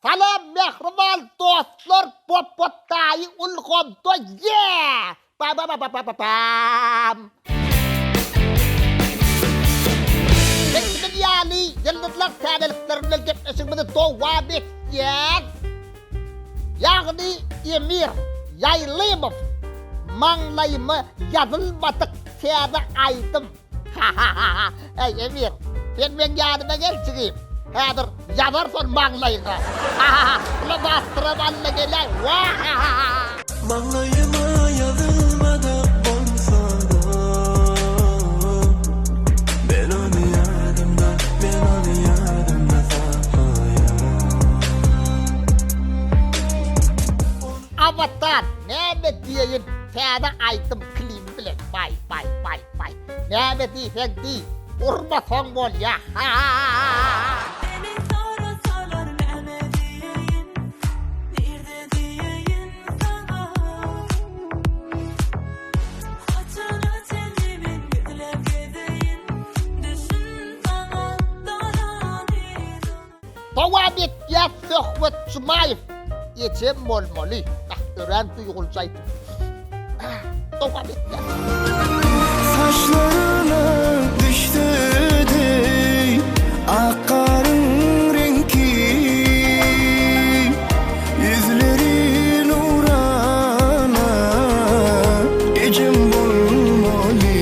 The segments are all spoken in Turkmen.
Salam mähriban dostlar Popot daýy ulgamda yeah! Ba ba ba ba ba ba bam. Bilşimiz ýaly ýyldyzlar täzelikleri bilen gepleşigimizi dowam etýäs. Ýagny Emir Ýaýlymow Maňlaýyma ýazylmadyk täze aýdym. Ha-ha-ha-ha! Äý, Emir, sen meň ýanyma gel, jigim. Häzir ýazarsan maňlaýyňa. Ha-ha-ha! Bula basdyram alla geläý. Wa-ha-ha-ha! Maňlaýyma ýazylmadyk bolsa-da, Men ony ýadymda, men ony ýadymda saklaýan. Abadan, näme diýeýin, täze aýdym klibi bilen. Baý, baý, baý, baý. Näme diýseň diý, urmasaň bolýa. Ha-ha-ha-ha! Meni sorasalar näme diýeýin, nirde diýeýin saňa. Haçana çenli men gizläp gezeýin, düşün saňa dolanyryn. Dowam etýär Söhbet Jumaýew Ejem bolmaly. Ah, örän duýgulyja aýdym. Ah, dowam etýär. Saçlaryna düşse deý ak garyň reňki, Ýüzleri nurana ejem bolmaly.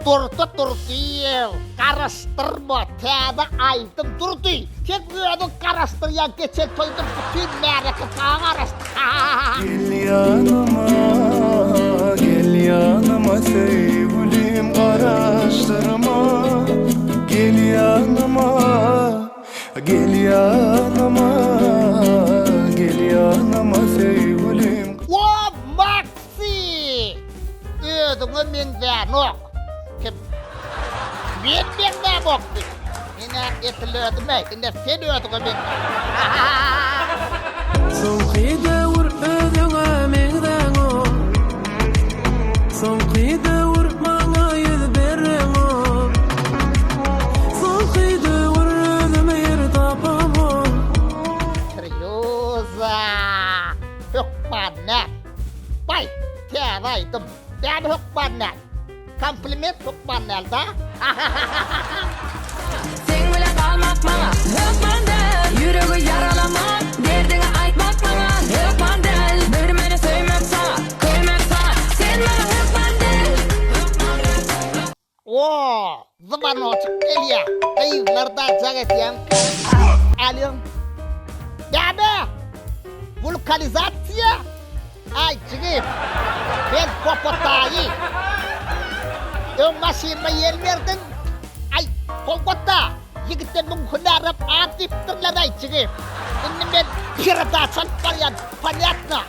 Durdy Durdyýew garaşdyrma täze aýdym Durdy sen özüň garaşdyrýaň geçen toýda bütin märeke saňa garaşdy hahahaha. Gel ýanyma, gel ýanyma söýgülim garaşdyrma Gel ýanyma, gel ýanyma, gel ýanyma söýgülim. O Maksy! Özüňe meňzänok. Kim? Men meňzämokmy? Men-ä edil özüm-ä, ine sen özüňe meňzäňok. Soňky döwür özüňe meňzäňok. Soňky döwür maňa ýüz bereňok. Soňky döwür özüme ýer tapamok. Serýoza! Hökman nä? Baý, täze aýdym. Näme hökman däl? Kompliment hökman däl da. Seň bilen galmak maňa hökman däl. Ýüregi ýaralamak, derdiňi aýtmak maňa hökman däl. Bir meni söýmek saňa, köýmek saňa, sen maňa hökman däl. O, zwanoçyk gelýä. Gyzlar-da jaň edýäňkä. Alýo. Näme? Wulkanizasiýa? Aý, jigim. Men Popo daýy. Öň maşynyma ýel berdiň. Aý, howwa-da, ýigitde müň hünärem az diýipdirler-aý, jigim. Indi men peredaça alyp barýan, ponýatno?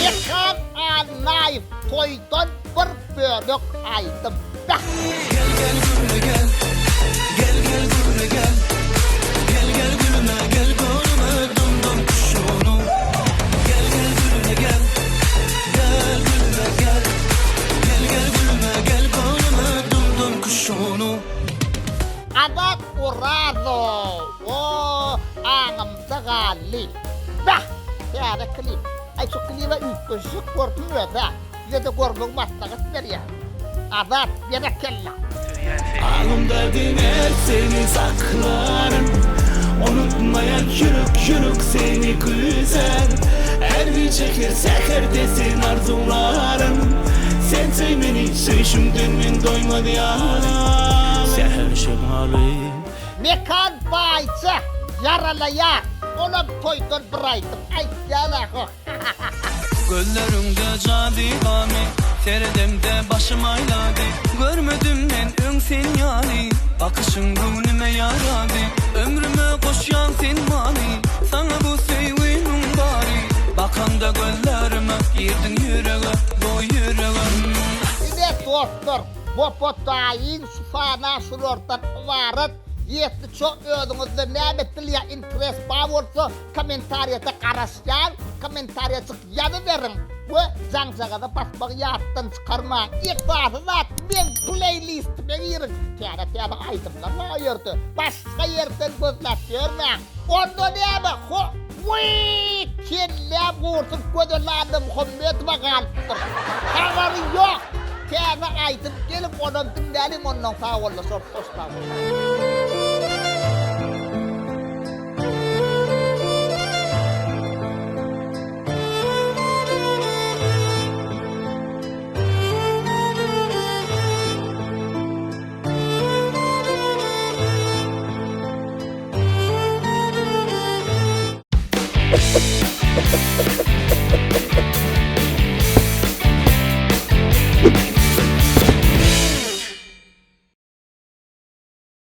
Mekan Annaýew toýdan bir bölek aýdym. Bäh! Gel gel gülme gel Gel gel gülme gel Gel gel gülme gel gönüme dum dum kuşunu Gel gel gülme gel Gel gülme gel Gel gel gülme gel gönüme dum dum kuşunu Azat Orazow o aňymda galdy. Bäh! Täze klip. Aý şu klibe üýtgeşik gördüm özä. Size-de görmegi maslahat berýän. Azat berekella. Aňymda diňe seni saklaryn Unutmaýan ýürek ýürek seni küýsär Her gije her säherde sen arzuwlaryn Sen söý meni söýşüňden men doýmaz ýaly Säher şemaly. Mekan baýça ýaralaýar olam toýdan bir aýdym aýtýalaho. Gözleriňde jady bamy Seredemde başym aýlady Görmedim men öň sen ýaly Bakyşyň göwnüme ýarady Ömrüme goşýaň sen many Saňa bu söýgimiň bary Bakaňda gözlerime Girdiň ýürege bu ýürege. Ine dostlar, Bopo daýyň şufana şulardan ybarat. Ýesli ço özüňizde näme dil ýa interes bar bolsa kommentariýada garaşýan, kommentariýajyk ýazyberiň we jaňjagaza basmagy ýatdan çykarmaň. Esasy zat meň pleýlistime giriň. Täze täze aýdymlar bar o ýerde. Başga ýerden gözläp ýörmäň. Onda näme ho Wiý kelläm gursun Gözel Annamuhammedowa galypdyr. Habary ýok. Täze aýdym gelip onam diňläliň ondan sag bollaşarys hoş sag boluň.